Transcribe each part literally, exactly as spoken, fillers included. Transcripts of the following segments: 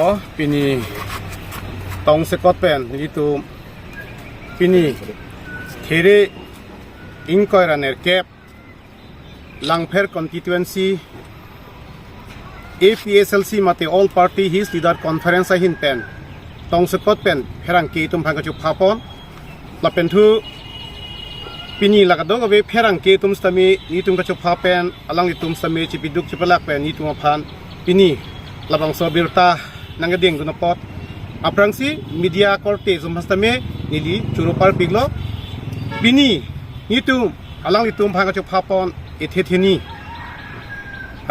Oh, pini tongsekot pen nelitum pini There ingkoi ra nerkep Langpher constituency A P H L C mate All Party Hills Leader Conference ahin pen tongsekot pen pherangke atum aphan kachopha pon. Lapen thu pini la kadokave pherangke atum sitame nelitum kachopha pen alanglitum sitame chipiduk chipalak pen nelitum aphan pini labangso abirta nangkedengdun apot aphrangsi media korte atum aphan sitame neli choro parpiklo. Pini nelitum alanglitum aphan kachopha pon ethe theni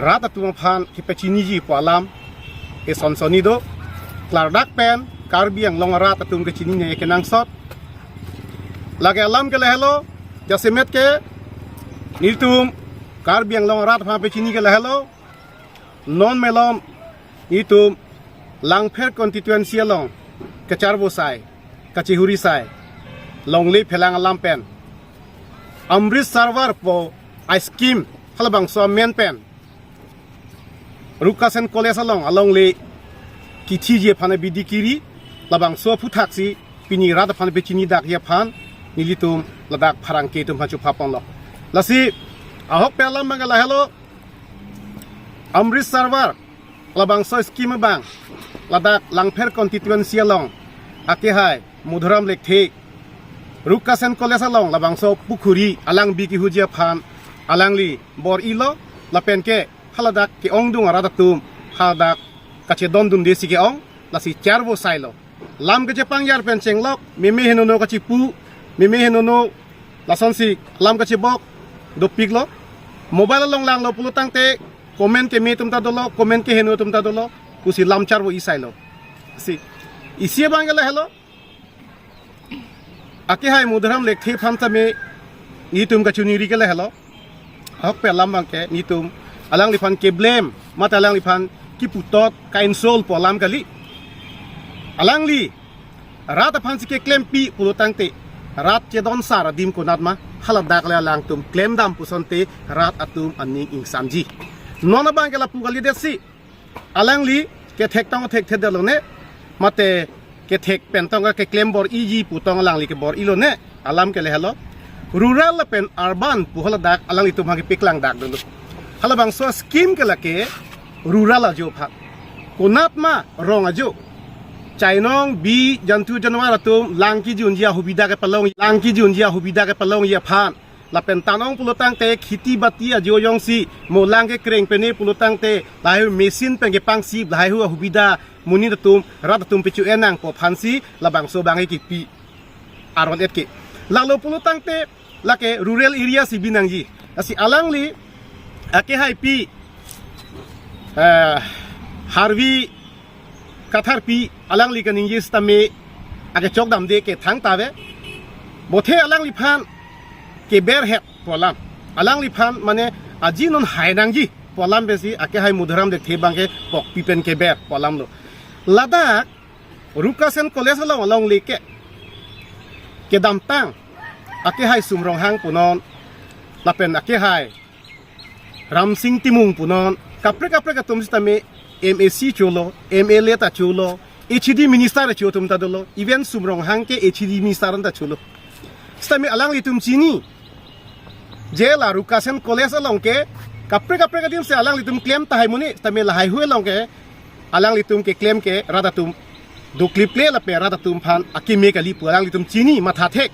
rat atum aphan kepachiniji pu alam eson sonni do. Klardak pen Karbi Anglong arat atum kachini nangji kenangsot. Lake alam ke lahelo, jasemet ke nelitum Karbi Anglong arat aphan pachini ke lahelo. Non malom nelitum Langpher constituency along kacharvo asai, kachihuri asai, longle phelang alam pen Amrit Sarovar pu a-scheme halabangso amen pen Rukasen College along alongle kithiji aphan abidi kiri, labangso aphuthaksi pini rat aphan pachini dakji aphan nelitum ladak pherangke atum aphan chopha ponlo. Lasi ahokpet alam abang ke lahelo, Amrit Sarovar labangso scheme abang ladak Langpher constituency along akehai Madhuram Lekthe Rukasen College along labangso pukhuri alangbi kihuji aphan alangli bor-ilo, lapen ke haladak ke-ongdung arat atum haladak kachedondunde si ke-ong, lasi charvo asailo. Lam kachepangjar pen chenglok, meme henono kachipu, meme henono lasonsi lam kachebok dopiklo. Mobile along langlo pulo tangte comment keme atum ta dolo, comment keheno atum ta dolo, pusi lam charvo-i asailo. Si, isi abang ke lahelo, akehai Madhuram Lekthe aphan sitame nelitum kachiningri ke lahelo. Ahokpet alam abang ke nelitum alangliphan keblem mate alangliphan kiputot ka-insult pu alam kali. Alangli rat aphansi keklempi pulo tangte rat chedon asar adim konatma, haladak le alangtum klemdam pu asonte rat atum aning ingsamji. Non abang ke lapu kalidetsi, alangli kethek tong thekthedetlo ne, mate kethek pen tong keklem bor-iji pu tong alangli kebor-ilo ne, alam ke lahelo. Rural lapen urban pu haladak alanglitum aphan kepaklang dakdunlo. Halabangso scheme ke lake rural ajo aphan. Konatma rong ajo, chainong, bi, jantu janwar atum lang kijunji ahubida kepalong, lang kijunji ahubida kepalongji aphan. Lapen tanong pulo tangte kheti bati ajo jongsi mo lang kekreng pene pulo tangte lahai machine pen kepangsip lahai hu ahubida monit atum rat atum pechu enang pu aphansi labangso abang ke kipi aron et ke. Lalo pulo tangte lake rural area si binangji. Lasi alangli akehai pi, eh, Harvi Katharpi alangli kaningje sitame akechok damde ke thangta ave. Bothe alangliphan keber het pu alam. Alangliphan mane aji non hai nangji pu alam pensi akehai Madhuram Lekthe abang ke pokpi pen keber pu alamlo. Ladak Rukasen College along alongle ke kedamtang akehai Sum Ronghang punon lapen akehai Ramsing Timung punon, kaprek kaprek atum sitame M A C cholo, M L A ta cholo, H A D minister cho atum ta dolo, even Sum Ronghang ke H A D minister ta cholo. Sitame alanglitum chini, je la Rukasen College along ke kaprek kaprek adim si alanglitum klem tahai muni, sitame lahai hu along ke alanglitum keklem ke rat atum doklip kle lapen rat atum aphan akeme kali pu alanglitum chini matha thek.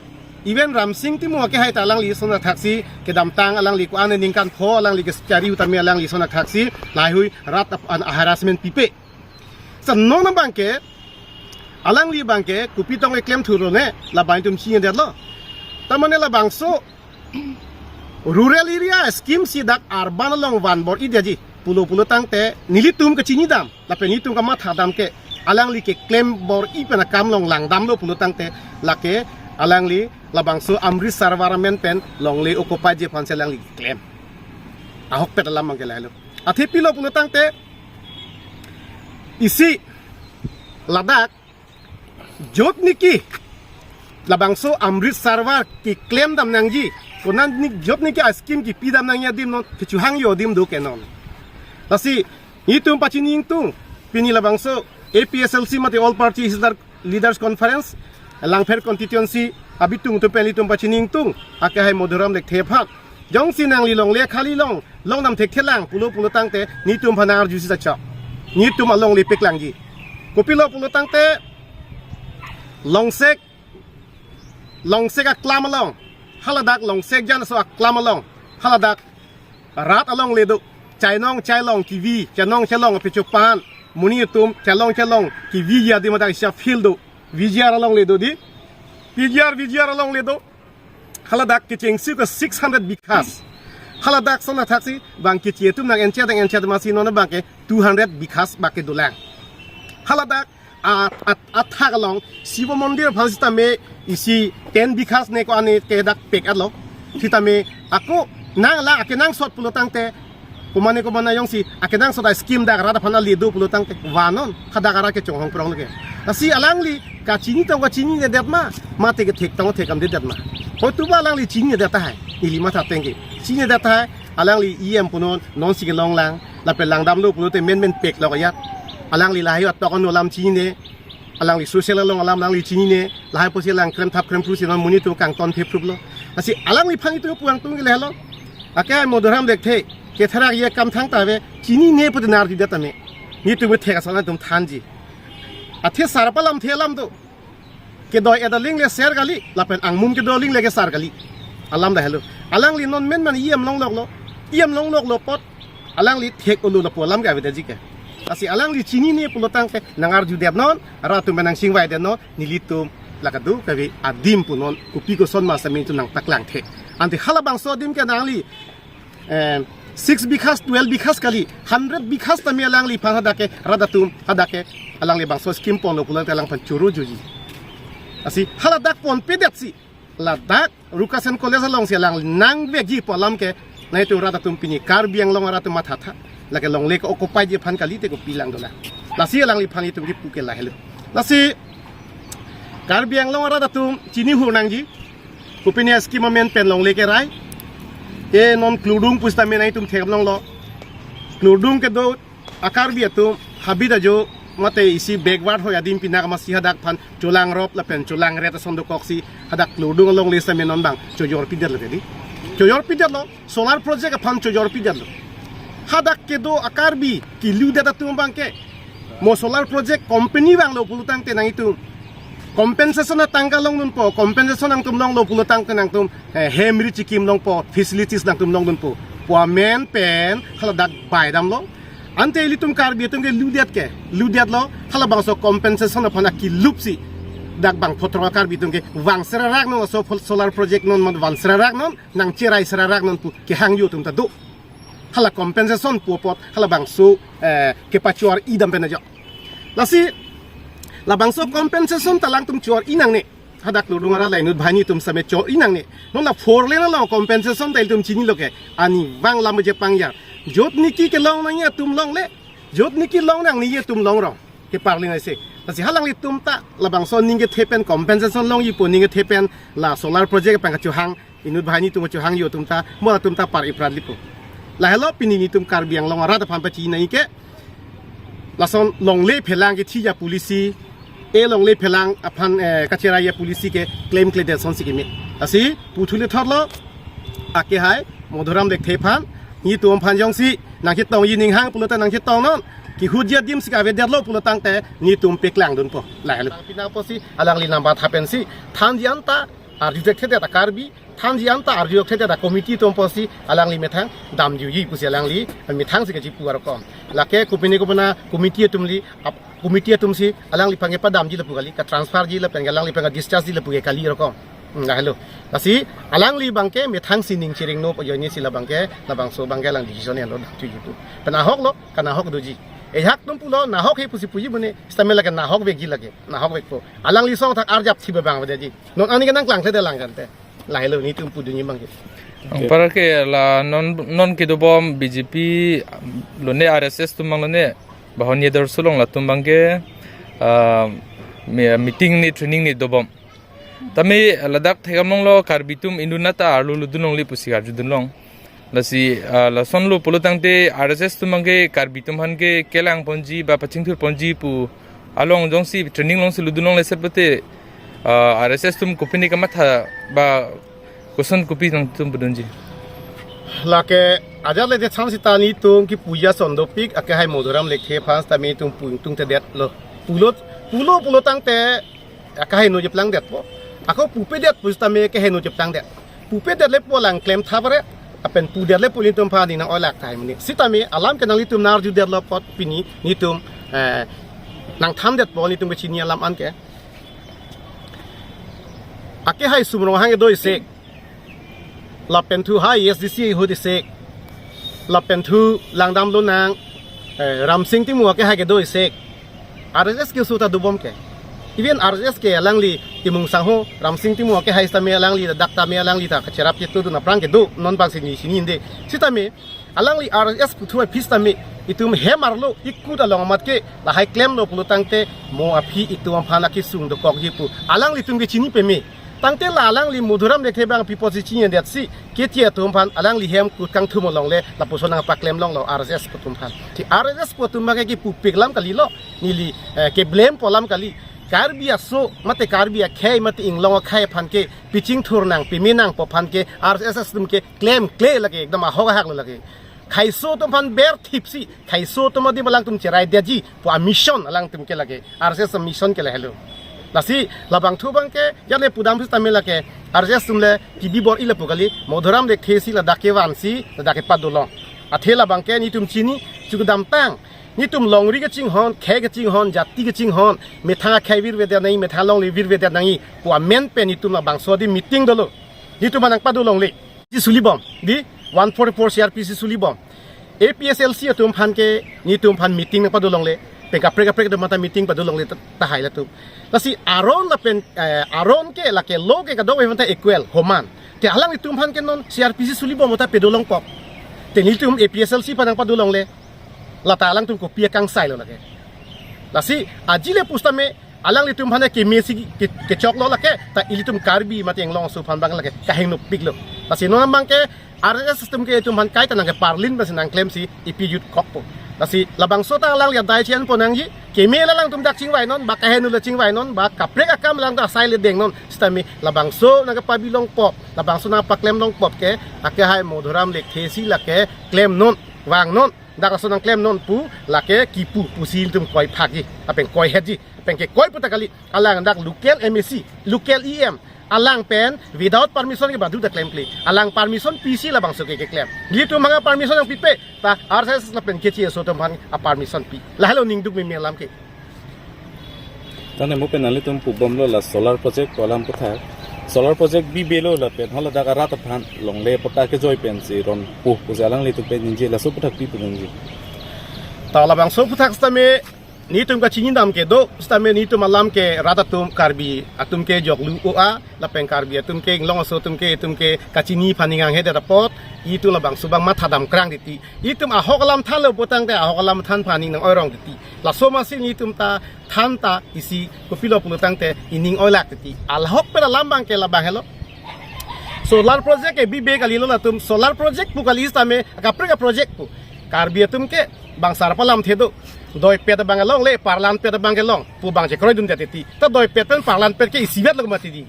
Even Ramsing Timung akehai ta alangli ason athaksi kedamtang alangli ko-an aningkan pho alangli kechari hu tame alangli ason athaksi lahai hui rat aphan harassment pipe. Sa non abang ke alangli abang ke kopi tong keklem thurlo ne labang itum chinidetlo. Ta mane labangso rural area scheme si dak urban along van bor-idetji pulo pulo tangte nelitum kachinidam lapen nelitum kamatha dam ke alangli keklem bor-i pen akam along langdamlo pulo tangte lake alangli labangso Amrit Sarovar amen pen longle occupyji aphansi alangli keklem. Ahokpet alam abang ke lahelo. Athe pilo pulo tangte isi ladak jotniki labangso Amrit Sarovar keklem dam nangji, konatni jotniki a-scheme kipi dam nangji adim non kechuhang yo adim do ke non. Lasi nelitum pachini ingtung, pini labangso A P H L C mate All Party Leader- Leaders Conference, Langpher constituency abitung atum pen ilitum pachini ingtung, akehai Madhuram Lekthe aphan. Jongsi nangli longle khali long, long dam thekthelang pulo pulo tangte, netum aphan arjusi tachok. Netum alongle peklangji. Kopilo pulo tangte, longsek, longsek aklam along, haladak longsek jan aso aklam along, haladak rat alongle do, chainong chailong kevi, chainong chailong apechopan, monit atum chainong chailong kevi adim adak isi a-field do, V G R alongle do di, P G R, V G R alongle do, haladak kechengsi ke six hundred bighas, haladak son athaksi bang keche atum nang-enchet nang-enchet masi non abangke two hundred bighas bak kedolang. Haladak a, a, athak along Shiva Mandir aphan sitame isi ten bighas ne ko-an ne ke dak pek-etlo. Sitame ako nang la akenangsot pulo tangte, komane komane jongsi akenangsot a-scheme dak rat aphan ale do pulo tangte, vanon, hadak arat kechonghong prong leke. Lasi alangli kachini tong kachininedet ma, mate kethek tong thek-amdedet ma. Hoituba alangli chininedet tahai, ili matha tengke. Chininedet tahai, alangli E M punon, nonsi kelong lang, lapen langdamlo pulote menmen pek lok ayat. Alangli lahai atok ano alam chinine, alangli social along alam alangli chinine, lahai pusi alang krem thap krem pru si non monit atum kangton phe phruplo. Lasi alangliphan itum puang tung gile helo. Akehai Madhuram Lekthe, ketherak ye kam thangta ave, chinine pute nar didat tame. Netum thek ason atum thanji. Athe sarpa lamthe alam do. Kedoi eda lingle ser kali, lapen angmum kedo lingle kesar kali. Alam dak helo. Alangli non menmen E M longloklo. E M longloklo apot, alangli thek olo lapu alam ke avedetji ke. Lasi alangli chinine pulo tangte nang arjudet non, rat atum pen nang chingvaidet non, nelitum la kadokave adim punon, kopi koson ma sami itum nangpaklangthe. Ante halabangso adim ke nangli, eh, six bighas, twelve bighas kali, hundred bighas tame alangliphan hadak ke, rat atum hadak ke, alangli bangso scheme ponlo pulote alangphan choro joji. Lasi haladak ponpedetsi, ladak Rukasen College alongsi alang nangvekji pu alam ke, nangtum rat atum pini Karbi Anglong arat atum mathatha. Lake longle ke-occupyji aphan kalite kopi lang dolang. Lasi alangliphan itum kipu ke lahelo. Lasi Karbi Anglong arat atum chinihur nangji. Kopine scheme amen pen longle kerai. E non Kludung pusitame nangtum thek longlo. Kludung kedo a-Karbi atum habit ajo mate isi backward hoi adim pinak masi hadak aphan cholangrop lapen cholangret ason dokoksi hadak Kludung alongle sitame non bang chojorpidetlo tadi. Chojorpidetlo, solar project aphan chojorpidetlo. Hadak kedo a-Karbi kiludet atum abangke, mo solar project company vanglo pulo tangte nangtum compensation atangka longdunpo, compensation nangtum longlo pulo tangte nangtum, eh, hem ri chikim longpo, facilities nangtum longdunpo pu amen pen haladak baidamlo. Ante ilitum Karbi atum ke ludet ke, ludetlo, halabangso compensation aphan akilupsi dak bang photrok Karbi atum ke vang serarak non, aso phol- solar project non man vang serarak non, nangcherai serarak non pu kehangji atum ta do. Hala compensation pu apot halabangso, eh, kepachor-idam pen ajo. Lasi labangso compensation ta alangtum chor-i nangne. Hadak Kludung arat la inut banghini atum sitame chor-i nangne. Non la four lane along compensation ta ilitum chinilo ke. Arnivang lam je pangjar. Jot niki kelong nangji atum longle. Jot niki long nangji atum longrong. Keparling aise. Lasi halanglitum ta labangso aning kethe pen compensation longjipo, aning kethe pen la solar project pen kachohang, inut banghini atum chohangji atum ta, mo atum ta par-iprat lipo. Lahelo pini netum Karbi Anglong arat aphan pachini nangji ke, lason longle phelang kethiji a-policy, e longle phelang aphan, eh, kacheraiya policy ke klemkledet asonsi keme. Lasi puthule thotlo, akehai Madhuram Lekthe aphan, netum aphan jongsi nangchetongji ninghang pulote nangchetong non, kehutji adim si kavedetlo pulo tangte netum peklangdunpo. Lahelo. Pina pusi alangli nangpathap pensi thanji anta arju thekthedet a-Karbi, thanji anta arju thekthedet a-committee atum pusi alangli methang damjuji pusi alangli methangsi kachipu arokom. Lake kopine kopine committee atumli, ap- committee atumsi alangliphan kepadamji lapu kali, ka-transferji lapen alangliphan ka-dischargeji lapu ke kali arokom. Hmm, lahelo. Lasi alangli abangke methangsi ning chereng no ajoinesi labangke, labangso abangke alang decision enlo damjuji pu. Pen ahoklo, kanahok doji. Ehak atum pulo, nahok he pusi puji bune, sitame lake nahok vekji lake, nahok vekpo. Alangli song thak arjap thiba bang aveji. Non ani ke nangklangkledet lang kante. Lahelo netum pudunji abangke. Anpar ke la non, non kedobom B J P lone R S S atum abang lone, Bahon Yedor Sulong latum abangke, ah, mi- meeting ni training ni dobom. Tame ladak thekdam longlo Karbi atum induna ta arlo ludun longle pusi arjudun long. Lasi, ah, lasonlo pulo tangte R S S atum abangke Karbi atum aphan ke kelang ponji ba pachingthur ponji pu Along jongsi training alongsi ludun longle set pute, ah, R S S atum kopine kamatha ba koson kopi nangtum pudunji. Lake ajat le detsan sita netum kipu ason dopik, akehai Madhuram Lekthe aphan sitame netum pu ingtungtedetlo. Pulo, pulo pulo tangte akehai no jeplangdetpo. Ako pupedet pusitame akehai no jeplangdet. Pupedet le pu alang klem tha bare, lapen pudet le pu netum aphan ning nang-oilak tahai muni. Sitame alam ke nanglitum nang-arjudetlo apot pini netum, eh, nangthandetpo, netum kechini alam anke. Akehai Sum Ronghang kedo isi, lapen thu hai S D C ahut isi, lapen thu langdam lonang, eh, Ramsing Timung akehai kedo isi. R S S ke suta dobom ke. Even R S S ke alangli Timung Sangho, Ramsing Timung akehai sitame alangli dak tame alangli ta kacherap chetudun aphrang kedo, non bang sini sini inde. Sitame alangli R S S puthu aphi sitame itum hem arlo ikut along amat ke lahai klemlo pulo tangte mo aphi itum aphan akesung dokokji pu alanglitum kechini peme. Tangte la alangli Madhuram Lekthe abang pi apotsi chinidetsi, K T atum aphan alangli hem kut kangthum alongle lapuson nangpaklem longlo R S S pu atum aphan. Te R S S pu atum abang ke kipupik alam kalilo, neli, eh, ke-blame po alam kali. Karbi aso mate Karbi akhei mate inglong akhei aphan ke pichingthur nang, peme nang pu aphan ke R S S atum ke klemkle lake, ekdom ahok ahak lo lake. Khaiso atum aphan berthipsi, khaiso atum adim alangtum cheraidetji pu a-mission alangtum ke lake, R S S a-mission ke lahelo. Lasi labangthu abang ke jane pudam sitame lake R S S atum le T V bor-i lapu kali, Madhuram Lekthe si ladak kevansi ladak kepadolong. Athe labang ke netum chini chukdamtang. Netum longri kachinghon, khei kachinghon, jati kachinghon, methang akhei virvedet nangji, methang alongle virvedet nangji pu amen pen netum labangso adim meeting dolo. Netum aphan nangpadolongle. Si sulibom, di one forty-four C R P C sulibom. A P H L C atum aphan ke netum aphan meeting nangpadolongle. Pen kaprek kaprek atum aphan ta meeting padolongle ta, tahai latum. Lasi aron lapen, eh, aron ke lake law ke kadokave aphan ta equal, homan. Te alanglitum aphan ke non C R P C sulibom ta pedolongpo. Te netum A P H L C aphan nangpadolongle. Lata alangtum kopi akangsailo lake. Lasi ajile pusitame alanglitum aphan kemesi ke, kechoklo lake, ta ilitum Karbi mate inglong aso aphan abang lake kahengnopiklo. Lasi non abang ke R S S atum ke itum aphan kaita nangkeparlin pensi nangklemsi ipi jut kokpo. Lasi labangso ta alangli adai chianpo nangji, keme la alangtum dak chingvainon, ba kaheno le chingvainon, ba kaprek akam alangtum asai le dengnon, sitame labangso nangkepabilongpo, labangso nangpaklem longpo ke, akehai Madhuram Lekthe si lake klemnon, vangnon. Dak laso nangklemnon pu lake kipu pusi ilitum koiphakji, lapen koihetji, lapen ke koi pu ta kali, alang dak local M A C, local E M, alang pen without permission ke badu ta klemkle, alang permission pisi labangso ke keklem. Ilitum manga permission nangpipe, ta R S S lapen K T aso atum aphan a-permission pi. Lahelo ningduk meme alam ke. Tane mo pen nanglitum pubomlo la solar project pu alam aputhak. Solar project bibelo lapen hala dak arat aphan longle patta kejoi pensi ronpo pusi alanglitum pen ningje, laso aputhak pi pu ningje. Ta labangso aputhak sitame netum kachinidam kedo, sitame netum alam ke rat atum Karbi atum ke joklu o-a, lapen Karbi atum ke inglong aso atum ke, itum ke kachini aphan ning anghedet apot, itum labangso abang mathadam krang titi. Itum ahok alam thanlo pu tangte ahok alam than aphan ning nang-oirong titi. Laso masi netum ta than ta isi kopilo pulo tangte ining oilak titi. Ahok pen alam abang ke labang helo. Solar project ke bibe kalilo latum, solar project pu kali sitame kaprek a-project pu. Karbi atum ke bang sar palam thedo. Doipet abang longle, parlanpet abang ke long pu abang chekroidundet titi. Ta doipet pen parlanpet ke isivetlo mati di.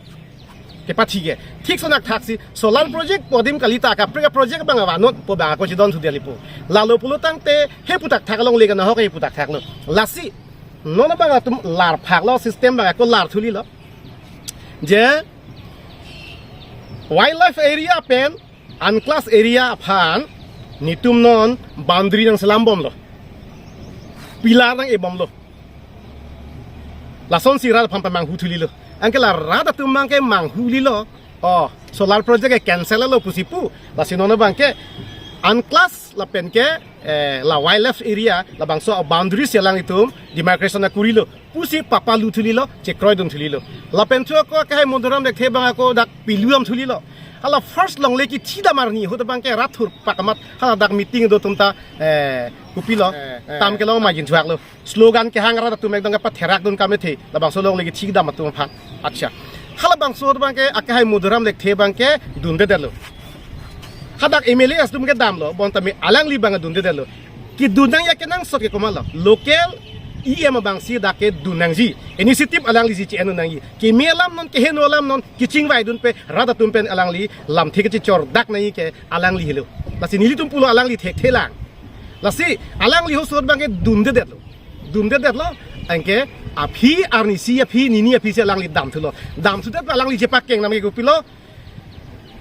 Kepathi ke. Thik sonak thaksi solar project pu adim kalita kaprek a-project abang avanon pu abang ako chidon sudeli pu. Lalo pulo tangte he putak thak longle kana ho ke he putak thaklo. Lasi non abang atum larphaklo, system abang ako lar thulilo. Je wildlife area pen unclass area aphan netum non boundary nangselambomlo. Pillar nang-ebomlo. Lasonsi rat aphan pamanghu thulilo. Anke la rat atum abang ke manghulilo. Oh, solar project ke cancel lo pusi pu. Lasi non abang ke unclass lapen ke, eh, la wildlife area labangso boundary si alanglitum demarcation akurilo pusi papalu thulilo, chekroidun thulilo. Lapen thu ako akehai Madhuram Lekthe abang ako dak pilu dam thulilo. Hala first longle kithidam arni ahut abang ke rat thurpak amat hala dak meeting do atum ta, eh, kopilo, eh, eh, tam kelong majin thuaklo. Slogan kehang rat atum ekdom kepatherakdun kamethe, labangso longle kithidam atum aphan. Acha. Halabangso abang ke akehai Madhuram Lekthe abang ke dundedetlo. Hadak M L A atum kedamlo, bonta me alangli abang dundedetlo. Kedun nangji akenangsot ke komatlo. Local E M abangsi dak ke dun nangji. Initiative alanglisi che-en nangji. Keme alam non, keheno alam non, kachingvai dunpe, rat atum pen alangli lamthe kachechor dak nangji ke alangli helo. Lasi nelitum pulo alangli thekthe lang. Lasi alangli ahut abang ke dunde detlo. Dunde detlo. Anke aphi arnisi aphi nini aphisi alangli damthulo. Damthudet alangli chepakeng nangji kopilo.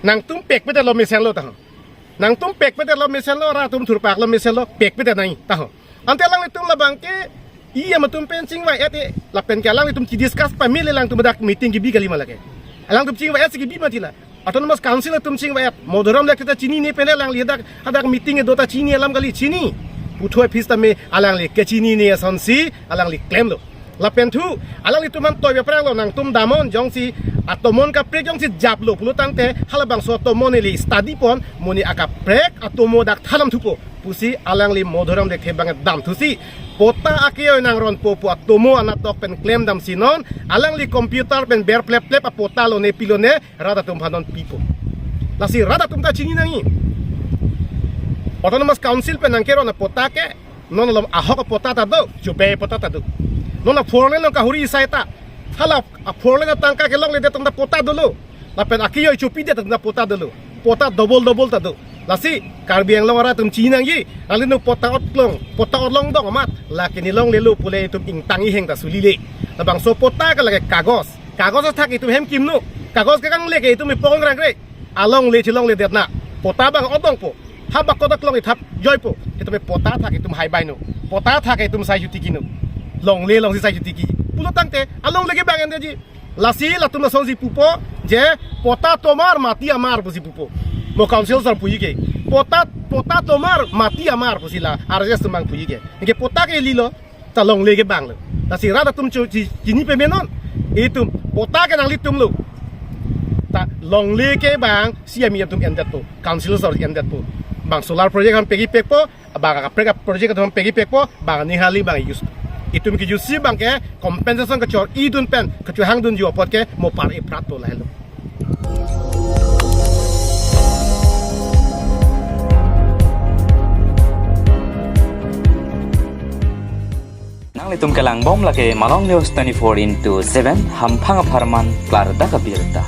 Nangtum pekpedetlo mesenlo taho. Nangtum pekpedetlo mesenlo, rat atum thurpaklo mesenlo, pekpedet nangji taho. Ante alanglitum labang ke E M atum pen chingvai-et-e, lapen ke alanglitum chediscuss pamele alangtum dak meeting kebi kali ma lake. Alangtum chingvai-et si kebi mati la. Autonomous Council atum chingvai-et, Madhuram Lekthe ta chinine pen alangli hadak, hadak meeting kedo ta chini alam kali, chini. Puthot aphi sitame alangli kachinine asonsi alangli klemlo. Lapen thu, alanglitum an toibe pranglo, nangtum damnon jongsi atomon kaprek jongsi japlo pulo tangte, halabangso atomon neli study pon, monit akaprek atomo dak thandam thupo pusi alangli Madhuram Lekthe abang damthusi, pota akeyoi nangronpo pu atomo anatok pen klemdamsi non alangli computer pen ber plep plep apota lone pilone rat atum aphan non pipo. Lasi rat atum ta chini nangji. Autonomous Council pen nangkeron apota ke, non alom ahok apota ta do, chobei apota ta do. Non a four lane along kahuri asai ta, hala a four lane atangka kelongledet atum ta pota dolo. Lapen akeyoi chopidet atum ta pota dolo. Pota double double ta do. Lasi Karbi Anglong arat atum chini nangji. Nangli nu pota otlong, pota otlong dong amat, lake ne longlelo pule itum ingtang iheng ta sulile. Labangso pota ke lake kagos. Kagos athak itum hem kimno. Kagos ke kangle ke itum ipong rangre. Alongle chelongledet na. Pota abang odongpo. Habak kodak long ithap joipo. Itum pota athak itum haibaino. Pota athak itum sai jutikino. Longle longsi sai jutiki. Pulo tangte alongle ke bang endeji. Lasi latum lasonsi pupo je pota tomar mati amar pusi pupo. Mo council sar puji ke. Pota, pota tomar mati amar pusi la R S S atum abang puji ke. Anke pota ke lilo. Ta longle ke banglo. Lasi rat atum chu chi, chini pame non. Itum pota ke nanglitumlo. Ta longle ke bang C M E atum endetpo, council sar endetpo. Bang solar project aphan pegi pekpo, bang kaprek project atum aphan pegi pekpo, bang ninghali bang use. Itum ke use abang ke compensation kachor-i dun pen, kachohang dunji apot ke mo par epratpo lahelo. Nanglitum kelangbom lake Malong News twenty-four into seven, hamphang apharman klardak abirta.